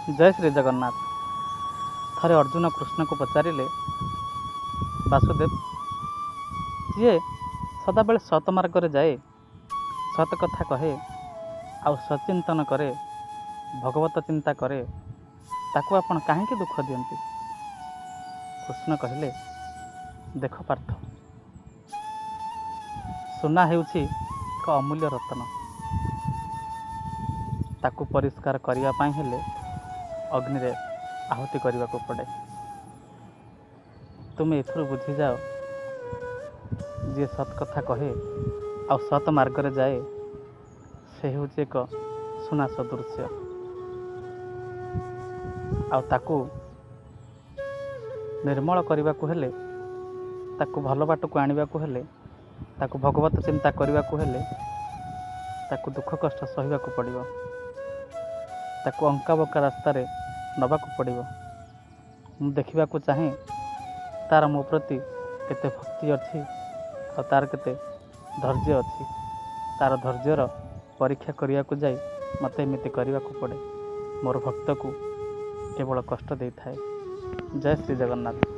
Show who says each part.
Speaker 1: ଜୟ ଶ୍ରୀ ଜଗନ୍ନାଥ। ଥରେ ଅର୍ଜୁନ କୃଷ୍ଣକୁ ପଚାରିଲେ, ବାସୁଦେବ, ଯିଏ ସଦାବେଳେ ସତ ମାର୍ଗରେ ଯାଏ, ସତ କଥା କହେ ଆଉ ସଚିନ୍ତନ କରେ, ଭଗବତ ଚିନ୍ତା କରେ, ତାକୁ ଆପଣ କାହିଁକି ଦୁଃଖ ଦିଅନ୍ତି? କୃଷ୍ଣ କହିଲେ, ଦେଖ ପାର୍ଥ, ସୁନା ହେଉଛି ଏକ ଅମୂଲ୍ୟ ରତ୍ନ। ତାକୁ ପରିଷ୍କାର କରିବା ପାଇଁ ହେଲେ ଅଗ୍ନିରେ ଆହୁତି କରିବାକୁ ପଡ଼େ। ତୁମେ ଏଥିରୁ ବୁଝିଯାଅ, ଯିଏ ସତ୍ କଥା କହେ ଆଉ ସତ ମାର୍ଗରେ ଯାଏ, ସେ ହେଉଛି ଏକ ସୁନା ସଦୃଶ୍ୟ, ଆଉ ତାକୁ ନିର୍ମଳ କରିବାକୁ ହେଲେ, ତାକୁ ଭଲ ବାଟକୁ ଆଣିବାକୁ ହେଲେ, ତାକୁ ଭଗବତ ଚିନ୍ତା କରିବାକୁ ହେଲେ ତାକୁ ଦୁଃଖ କଷ୍ଟ ସହିବାକୁ ପଡ଼ିବ, ତାକୁ ଅଙ୍କା ବଙ୍କା ରାସ୍ତାରେ ନେବାକୁ ପଡ଼ିବ। ମୁଁ ଦେଖିବାକୁ ଚାହେଁ ତା'ର ମୋ ପ୍ରତି କେତେ ଭକ୍ତି ଅଛି ଆଉ ତା'ର କେତେ ଧୈର୍ଯ୍ୟ ଅଛି। ତା'ର ଧୈର୍ଯ୍ୟର ପରୀକ୍ଷା କରିବାକୁ ଯାଇ ମୋତେ ଏମିତି କରିବାକୁ ପଡ଼େ। ମୋର ଭକ୍ତକୁ କେବଳ କଷ୍ଟ ଦେଇଥାଏ। ଜୟ ଶ୍ରୀ ଜଗନ୍ନାଥ।